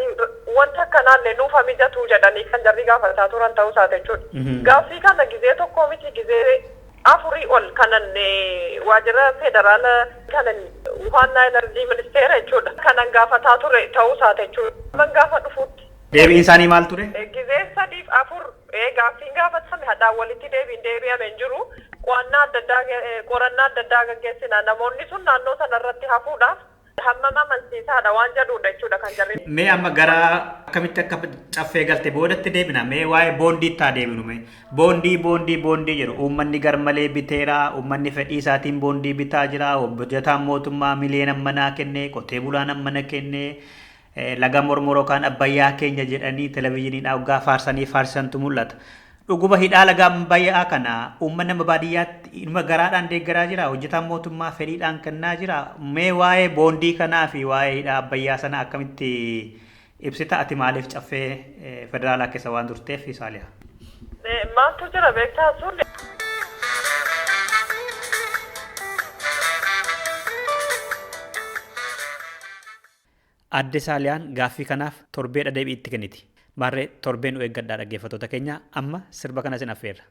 wanta akkanaallee nuuf haa mijatu jedhanii kan jarri gaafataa turan ta'uu isaati jechuudha. Gaaffii kana gizee tokko miti, gizee afurii ol kanan waajjira federaala kanan wuhaannaa enerjii ministeera jechuudha kanan gaafataa ture ta'uu isaati jechuudha. Man gaafa dhufuutti. Deebiin isaanii maal ture? Gizee sadiif afur gaaffiin gaafatame hadhaan walitti deebiin deebi'ame hin jiru. Qo'annaa adda addaa, qorannaa adda addaa gaggeessina, namoonni sun naannoo sanarratti hafuudhaaf hammam amansiisaadha waan jedhudha jechuudha kan jarri. Mee amma gara akkamitti akka caffee galte boodatti deebina. Mee waa'ee boondiitti haa deebinu mee. Boondii, boondii, boondii jedhu, uummanni garmalee biteera, uummanni fedhii isaatiin boondii bitaa jira, hojjetaan mootummaa miliyoona manaa kenne, qotee bulaan mana kenne, laga Mormoroo kan Abbayyaa keenya jedhanii televizyiiniidhaan waggaa faarsanii faarsantu mul'ata. Dhuguma hidhaa laga Abbayyaa kana uummanni nama baadiyyaatti ilma garaadhaan deeggaraa jira, hojjetaan mootummaa fedhiidhaan kennaa jira. Mee waa'ee boondii kanaa fi waa'ee hidhaa Abbayyaa sana akkamitti ibsita? Ati maaliif caffee federaalaa keessa waan turteef, Saaliyaa? Maaltu jira beektaa sun? Adde Saaliyaan gaaffii kanaaf torbeedha deebii itti kenniti. Maarree torbeen nu eeggadhaa dhaggeeffattoota keenya, amma sirba kana isin affeerra.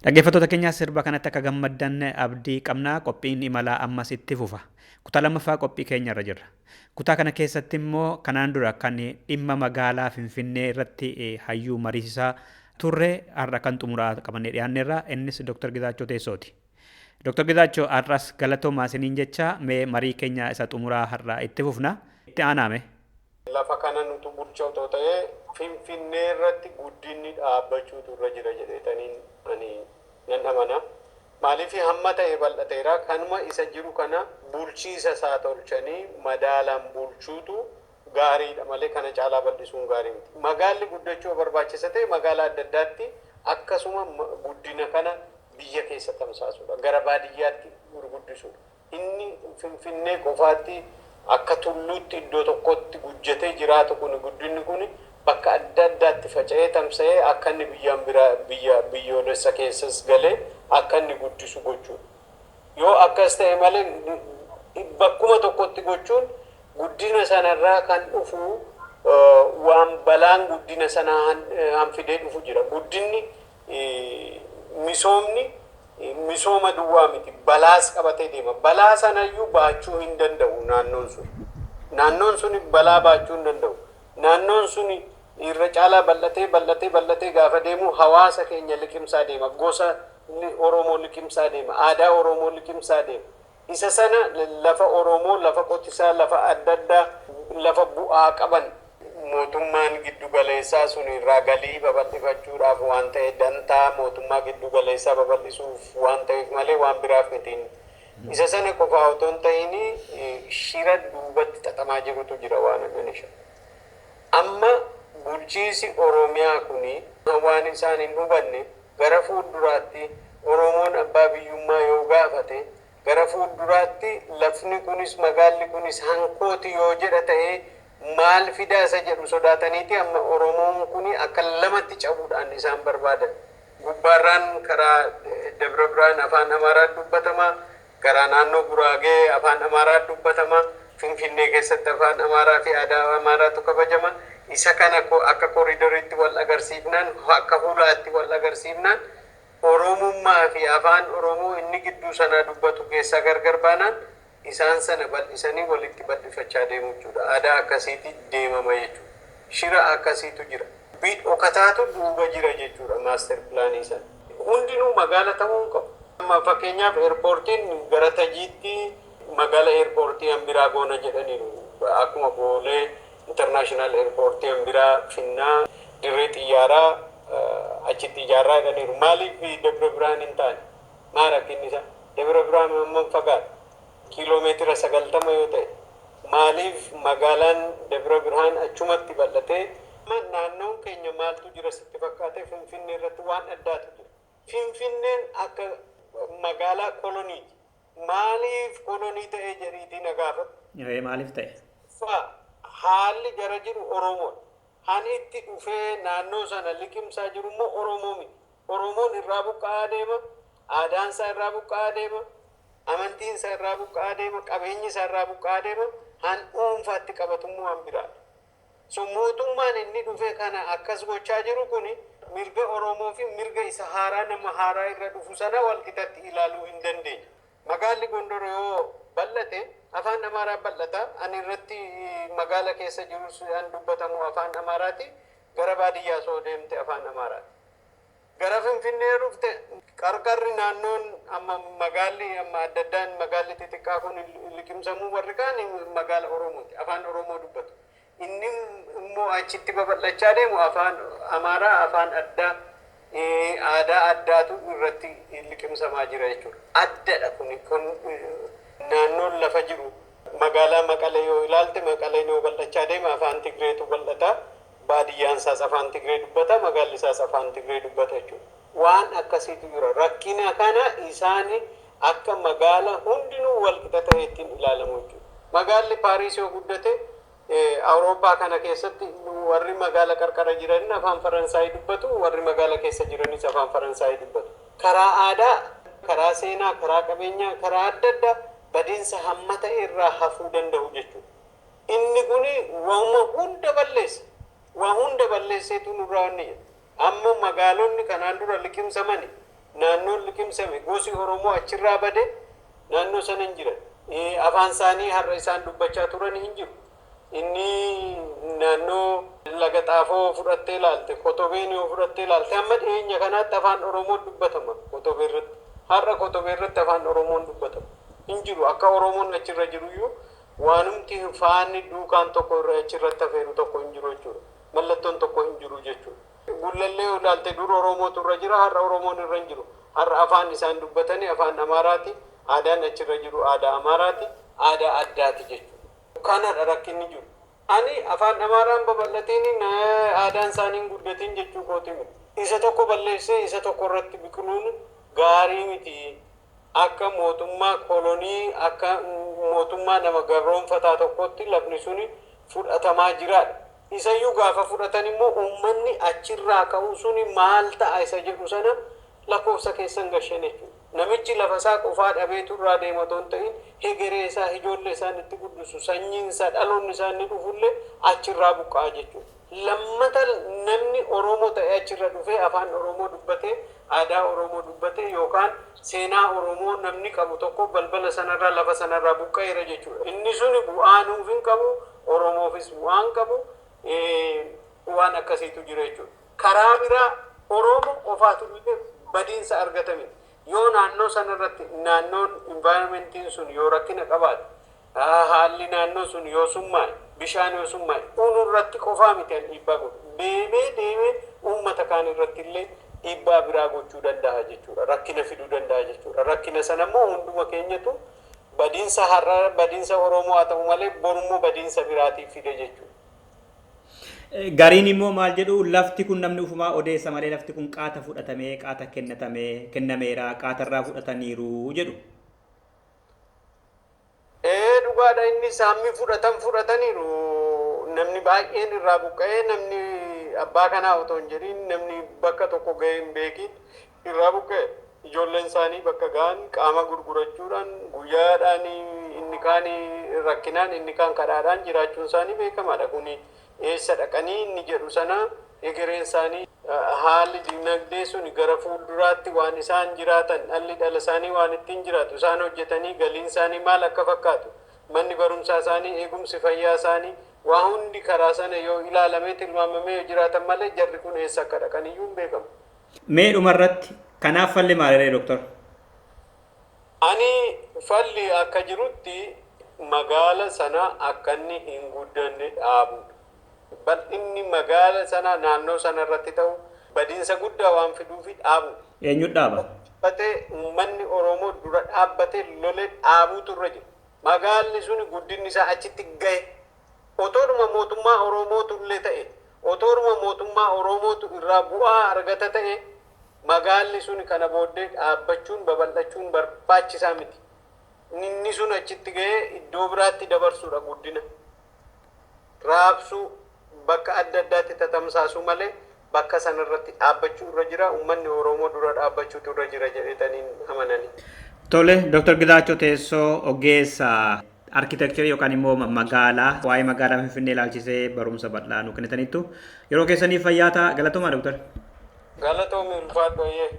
Dhaggeeffattoota keenya, sirba kanatti akka gammaddan abdii qabnaa. Qophiin imalaa ammas itti fufa. Kutaa lammaffaa qophii keenya irra jirra. Kutaa kana keessatti immoo kanaan dura kan dhimma magaalaa Finfinnee irratti hayyuu mariisisaa turre har'a kan xumuraa qabannee dhiyaanneerra. Innis Dr. Gizaachoo Teessooti. Dr. Gizaachoo, har'as galatoomaa isiniin jecha, mee marii keenya isa xumuraa har'a itti fufna. Itti aanaame. Lafa kana nutu bulcha otoo ta'ee, Finfinnee irratti guddinni dhaabbachuutu irra jira jedheetaniin ani nan amana. Maaliif? Hamma ta'e bal'ateera. Kanuma isa jiru kana bulchiisa isaa tolchanii madaalaan bulchuutu gaariidha malee kana caalaa bal'isuun gaarii miti. Magaalli guddachuu barbaachisa ta'e, magaalaa adda addaatti akkasuma guddina kana biyya keessa tamsaasudha. Gara baadiyyaatti gurguddisuudha. Inni Finfinnee qofaatti akka tulluutti iddoo tokkotti gujjatee jiraatu kun, guddinni kun bakka adda addaatti faca'ee tamsa'ee akka inni biyyaan biraa biyya biyyoolessa keessas galee akka inni guddisu gochuudha. Yoo akkas ta'e malee, bakkuma tokkotti gochuun guddina sanarraa kan dhufu waan balaan guddina sanaa hanfidee dhufu jira. Guddinni, misoomni misooma duwwaa miti, balaas qabatee deema. Balaa sanayyuu baachuu hin danda'u naannoon sun. Naannoon sun balaa baachuu hin danda'u. Naannoon sun irra caalaa bal'atee bal'atee bal'atee gaafa deemu hawaasa keenya liqimsaa deema. Gosa Oromoo liqimsaa deema. Aadaa Oromoo liqimsaa deema. Isa sana lafa Oromoo, lafa qotisaa, lafa adda addaa, lafa bu'aa qaban mootummaan giddu galeessaa sun irraa galii babal'ifachuudhaaf waan ta'e, dantaa mootummaa giddu galeessaa babal'isuuf waan ta'eef malee waan biraaf mitiin. Isa sana qofaa otoo hin ta'in, shira duubatti xaxamaa jirutu jira waan aminisha. Amma bulchiisi Oromiyaa kuni waan isaan hin hubanne, gara fuulduraatti Oromoon abbaa biyyummaa yoo gaafate, gara fuulduraatti lafni kunis magaalli kunis hankooti yoo jedha ta'ee maal fidaa isa jedhu sodaataniiti amma Oromoon kuni akka lamatti cabuudhaan isaan barbaadan. Gubbaarraan karaa Dabra Birhaan afaan Amaaraa dubbatama, karaa naannoo Guraagee afaan Amaaraa dubbatama, Finfinnee keessatti afaan Amaaraa fi aadaa Amaaraatu kabajama. Isa kana akka koridoriitti wal agarsiifnaan, akka hulaatti wal agarsiifnaan, Oromummaa fi afaan Oromoo inni gidduu sanaa dubbatu keessaa gargar baanaan isaan sana bal'isanii walitti bal'ifachaa deemu jechuudha. Aadaa akkasiitti deemama jechuudha. Shira akkasiitu jira. Dhokataatu duuba jira jechuudha master planii sana. Hundinuu magaala ta'uu hin qabu. Amma fakkeenyaaf airportiin gara Tajiitti magaala airportii han biraa goona jedhaniiru. Akkuma Boolee international airportii han biraa finnaa, dirree xiyyaaraa achitti ijaarraa jedhaniiru. Maaliif Dabra Birhaan hin taane? Maal rakkinni isaa? Dabra Birhaan hammam fagaata? Kiiloomeetira 90 yoo ta'e, maaliif magaalaan Dabra Birhaan achumatti bal'atee? Naannoon keenya maaltu jira sitti fakkaate? Finfinnee irratti waan addaatu jira. Finfinneen akka magaalaa koloniiti. Maaliif kolonii ta'ee jedhiitii na gaafatu. Maaliif ta'e? Haalli gara jiru Oromoodha. Hani itti dhufee naannoo sana liqimsaa jiru immoo Oromoo miti. Oromoon irraa buqqa'aa deema, aadaan isaa irraa buqqa'aa deema, amantiin isaa irraa buqqa'aa deema, qabeenyi isaa irraa buqqa'aa deema. Han dhuunfaatti qabatummoo waan biraadha. So mootummaan inni dhufe kana akkas gochaa jiru kuni mirga Oromoo fi mirga isa haaraa nama haaraa irra dhufu sana wal qixatti ilaaluu hin dandeenye. Magaalli Gondor yoo bal'ate afaan Amaaraa bal'ata. Ani irratti magaala keessa jirus an dubbatamu afaan Amaaraati. Gara baadiyyaa soo deemte afaan Amaaraati. Gara Finfinnee dhufte qarqarri naannoon amma magaalli amma adda addaan magaalli xixiqqaa kun liqimsamuu warri kaan magaala Oromooti. Afaan Oromoo dubbatu. Inni immoo achitti babal'achaa deemu afaan Amaaraa afaan addaa aadaa addaatu irratti liqimsamaa jira jechuudha. Addadha kun naannoon lafa jiru magaalaa Maqalee yoo ilaalte Maqaleen yoo bal'achaa deema afaan Tigreetu bal'ata. Baadiyyaan isaas afaan Tigree dubbata magaalli isaas afaan Tigree dubbata jechuudha. Waan akkasiitu jira. Rakkina kana isaan akka magaala hundinuu wal qixa ta'e ittiin ilaalamu jechuudha. Magaalli Paariis yoo guddate Awurooppaa kana keessatti warri magaala qarqara jiran afaan Faransaayii dubbatu, warri magaala keessa jiranis afaan Faransaayii dubbatu. Karaa aadaa, karaa seenaa, karaa qabeenyaa, karaa adda addaa badiinsa hamma ta'e irraa hafuu danda'u jechuudha. Inni kuni waanuma hunda balleessa. Waa hunda balleesseetu nurraa wanni jedha. Amma magaalonni kanaan dura liqimsamani naannoon liqimsame gosi Oromoo achirraa bade naannoo sana hin jiran. Afaan isaanii har'a isaan dubbachaa turan hin jiru. Inni naannoo laga xaafoo fudhattee ilaalte, Kotobeen yoo fudhattee ilaalte hamma dhiyeenya kanaatti afaan Oromoon dubbatama Kotobee irratti. Har'a Kotobee irratti afaan Oromoon dubbatama. Hin jiru akka Oromoon achirra jiruyyuu waanumti faanni duukaan tokko irra achirratti hafeeru tokko hin jiru jechuudha. Mallattoon tokko hin jiru jechuudha. Gullallee yoo ilaalte dur Oromootu irra jira har'a Oromoon irra hin jiru. Har'a afaan isaan dubbatanii afaan Amaaraati. Aadaan achirra jiru aadaa Amaaraati. Aadaa addaati jechuudha. Kanadha rakkinni jiru. Ani afaan Amaaraan babal'atiin aadaan isaanii hin guddatin jechuu kooti miti. Isa tokko balleessee isa tokko irratti biqiluun gaarii miti. Akka mootummaa kolonii akka mootummaa nama gabroonfataa tokkotti lafni suni fudhatamaa jiraadha. Isayyuu gaafa fudhatan immoo uummanni achirraa ka'u suni maal ta'a isa jedhu sana lakkoofsa keessan gashan jechuudha. Namichi lafa isaa qofaa dhabeetu irraa deema otoo hin ta'in hegeree isaa ijoollee isaan itti guddisu sanyiin isaa dhaloonni isaa inni dhufullee achirraa buqqa'a jechuudha. Lammata namni Oromoo ta'ee achirra dhufee afaan Oromoo dubbatee aadaa Oromoo dubbatee yookaan seenaa Oromoo namni qabu tokko balbala sanarraa lafa sanarraa buqqa'eera jechuudha. Inni suni bu'aa nuuf hin qabu Oromoofis bu'aa hin qabu waan akkasiitu jira jechuudha. Karaa biraa Oromoo qofaatu illee badiinsa argatame. Yoo naannoo sanarratti naannoon environmentiin sun yoo rakkina qabaate haalli naannoo sun yoo summaa'e bishaan yoo summaa'e irratti qofaa miti an dhiibbaa godhu. Deemee deemee uummata kaan irratti illee dhiibbaa biraa gochuu danda'a jechuudha. Rakkina fiduu danda'a jechuudha. Rakkina sana immoo hunduma keenyatu badiinsa har'a badiinsa Oromoo haa ta'u malee borummoo badiinsa biraatiif fide jechuudha. Gariin immoo maal jedhu lafti kun namni ufumaa odeessa malee lafti kun qaata fudhatamee qaata kennatamee kennameera qaatarraa fudhataniiru jedhu. Dhugaadha inni saammi fudhatan fudhataniiru namni baay'een irraa buqqa'ee namni abbaa kanaa otoo hin jedhin namni bakka tokko ga'ee hin beekin irraa buqqa'e ijoolleen isaanii bakka ga'an qaama gurgurachuudhaan guyyaadhaan inni kaan rakkinaan inni kaan kadhaadhaan jiraachuun isaanii beekamaadha kuni. Eessa dhaqanii inni jedhu sana egereen isaanii haalli dinagdee sun gara fuulduraatti waan isaan jiraatan dhalli dhala isaanii waan ittiin jiraatu isaan hojjetanii galiin isaanii maal akka fakkaatu manni barumsaa isaanii eegumsi fayyaa isaanii waa hundi karaa sana yoo ilaalamee tilmaamamee yoo jiraatan malee jarri kun eessa akka dhaqaniyyuu hin beekamu. Mee dhumarratti kanaaf falli maaliree doktor? Ani falli akka jirutti magaala sana akka inni hin guddanne dhaabuudha. Bal'inni magaala sana naannoo sana irratti ta'u badiinsa guddaa waan fiduufi dhaabu. Eenyu dhaaba? Dhaabbatee uummanni Oromoo dura dhaabbatee lolee dhaabuutu irra jira. Magaalli suni guddinni isaa achitti gahe. Otoodhuma mootummaa Oromootu illee ta'e, otoodhuma mootummaa Oromootu irraa bu'aa argata ta'e magaalli suni kana booddee dhaabbachuun babal'achuun barbaachisaa miti. Inni sun achitti gahee iddoo biraatti dabarsuudha guddina. Raabsuu bakka adda addaatti tatamsaasuu malee bakka sanarratti dhaabbachuu irra jira. Uummanni Oromoo dura dhaabbachuutu irra jira jedhetaniin amananii. Tole, Dr. Gizaachoo Teessoo ogeessa Arkitekcherii yookaan immoo magaalaa waa'ee magaalaa Finfinnee ilaalchisee barumsa bal'aa nu kennitaniittu. Yeroo keessaniif fayyaa ta'a. Galatoomaa Dooktar. Galatoomii ulfaadhu ayyee.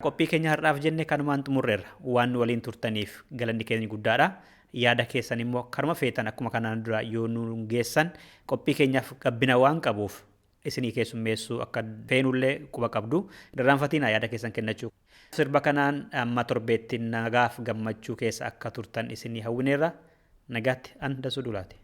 Qophii keenya har'aaf jenne kanumaan xumurreerra. Waan nu waliin turtaniif galanni keenya guddaadha. Yaada keessan immoo karuma feetan akkuma kanaan dura yoo nu geessan qophii keenyaaf gabbina waan qabuuf isinii keessummeessuu akka feenullee quba qabdu. Darraanfatiin yaada keessan kennachuu. Sirba kanaan amma torbeetti nagaaf gammachuu keessa akka turtan isinii hawwineerra. Nagaatti an Dasuu Dulaati.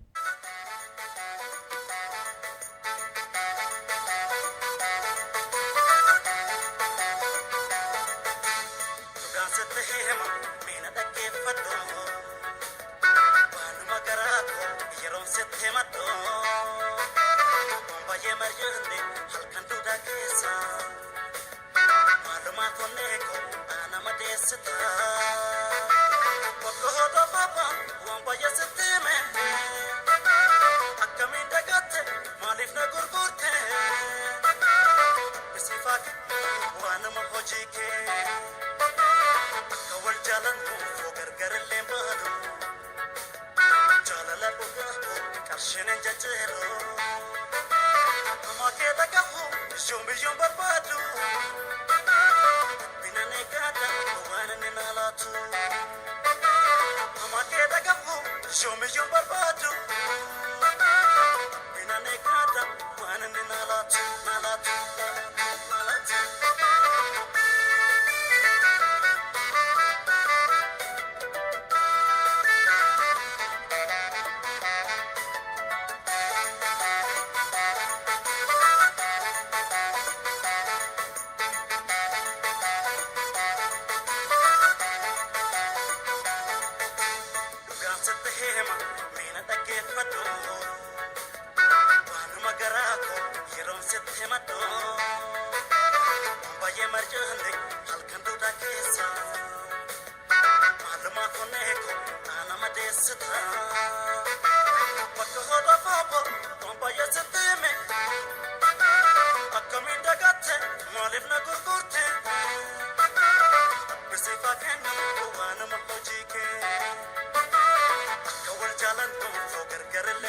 Jalan tuh, gargar.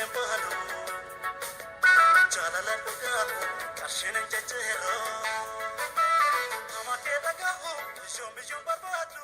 Qarshiin hin jejjeeroo. Nama kee dhagahu biyyoon biyyoon barbaadu.